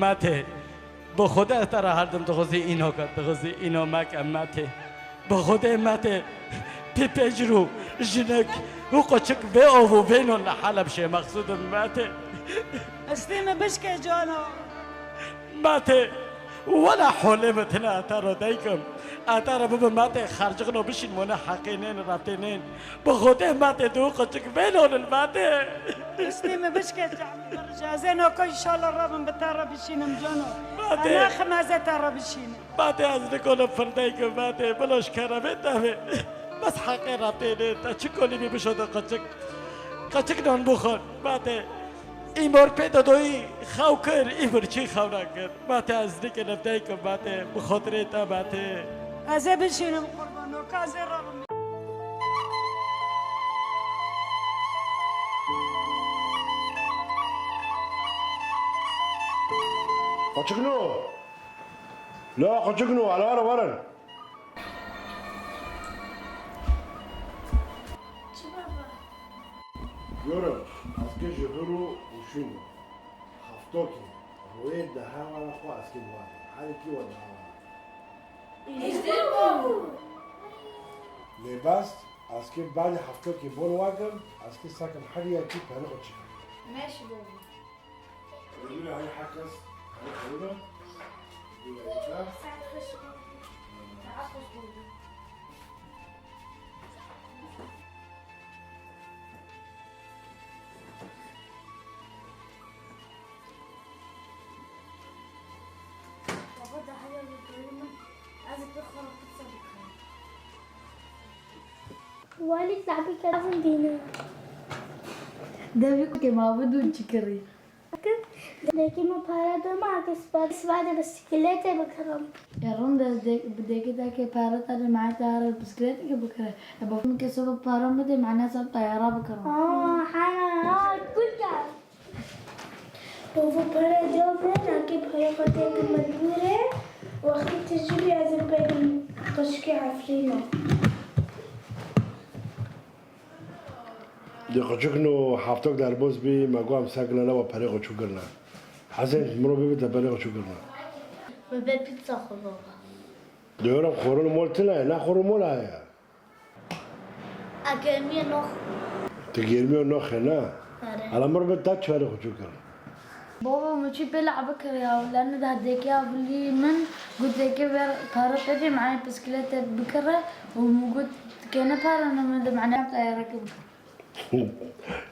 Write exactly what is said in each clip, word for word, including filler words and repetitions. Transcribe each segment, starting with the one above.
Metê, bi Xwedê ez te re her dem dixwazî îno ke, dixwazî îno meke Metê. Bi Xwedê Metê, pîpêcir û jinik û quçik vê av û vê non li Helebşê mexsûd in Metê. Hestê me bişke cano. Metê, wela holê min tine ez te re daykim. Ez te re bibim Metê, xercixno bişîn mone heqê nên, retê nên. Bi Xwedê Metê, tu quçik vê non in Metê. Hestê me bişke cano. Ricazê noka înşallah rabim bi te re bişînim cano. Metê. Ana ximeze te re bişînim. Matê ez nikonim firdeykim, matê, bilo ji keremê te be. Bes heqê re têne, te çi kolî bî bişo de qeçik. Qeçik nan bixwin, matê. Îmor pê de doyî xew kir, îmir çî xew nakir. Matê ez nikê levdeykim, matê, bi xotirê te, matê. Ez ê bişînim qurban, no ka ez ê rabim. Qeçik no. La, qeçik no, ala, ala, werin. Çi baba? Yorum, ez kê ji hiro û şûn. Heftokê, royê dehevana xwe ez kê biwarim. Her kî we dehevana. Êzdî bû. Lê bes, ez kê balê heftokê bon wakim, ez kê sakim her yekî perê xwe çikim. Meş bû. Ömür hayır hakas. Hayır, hayır. Saat xweş bû. Saat xweş bû. Baba, daha ya bir bölümün azıcık xorokutsa bakalım. Walî lehbî ke evin dîne. Devî ku kêma bidûn çi kirî? Dêkî min pare doma ke sibadê bisiklêtê bikirim. E, rind e, dê-, bi dêkî de ke pare te de, mane te here bisiklêtekê bikire. E, bavê min ke soba pare min de, mane ez teyara bikirim. Aa, hana, ha, kul ke. Bavo pere diyar be, nakê pere xwe tê ki mecbûr e. Wextê tu jî bî ez ê pê qişkê Efrîn e. Di qicikno heftok derbas bî, me got em sekine newa perê xwe çûkirine. Hezên mirov bibî te perê xwe çûkirine. Min bê pîtsa xwe baba. Diyorum xorun mol tine, ne xorun mol heye. A germiye noh. Tu germiyo noxe ne? Are. Hala mir bi ta çare xwe çû kir. Baba, min çi pê lehbe kir ya, wele ne da deke avilî min, got deke ver para pede, mane bisiklete bikire û min got kene para ne min de, mane teyareke bikire.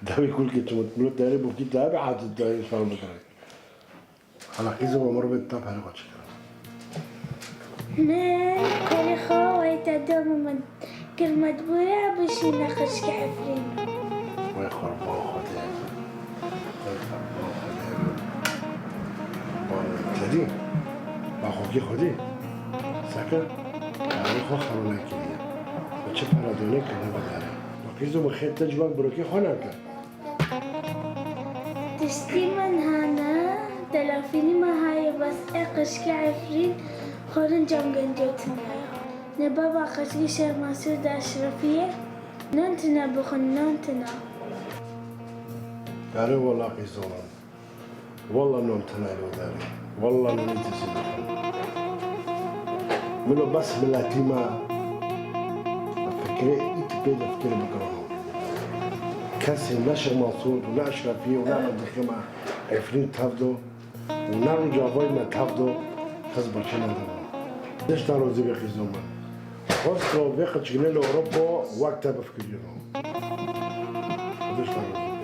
Devî kulkê çimit, milo teyarê bokî teyarê hatî teyarê şal bikire. Hala qîzo Omer bê ta perê xwe çikir. Ne, perê xwe wey te doma min kir mecbûre bişîne xişkê Efrîn. Wey qurban Xwedê. Wey qurban Xwedê. Bana tedî. Ba xwekî Xwedê. Seke. Karê xwe xero nekiriye. Bi çi para done kirine bedare. Qîzo min xêr te civak birokê xwe nake. Tiştî min hene, telafînî me haye bes ê qişkê Efrîn xwarin cem gendiyo tine ye. Ne baba qişkê Şêx Mesûd Eşrefî ye, non tine bixwin, non tine. Erê wela qîzo min. Wela non tine li derê. Wela non î tiştî dixwin. Milo bes miletî me. Fikirê î tipê de fikirê bikirano. Kesê ne Şêx Mesûd û ne Eşrefî û ne Ehmed Dixê me Efrîn tev do û ne Rojavayî me tev do, kes birçe nedibo. Dişta rozî be qîzo min. Xwest ro vê qeçikine li Ewropa wek te bifikirîno. Dişta rozî be.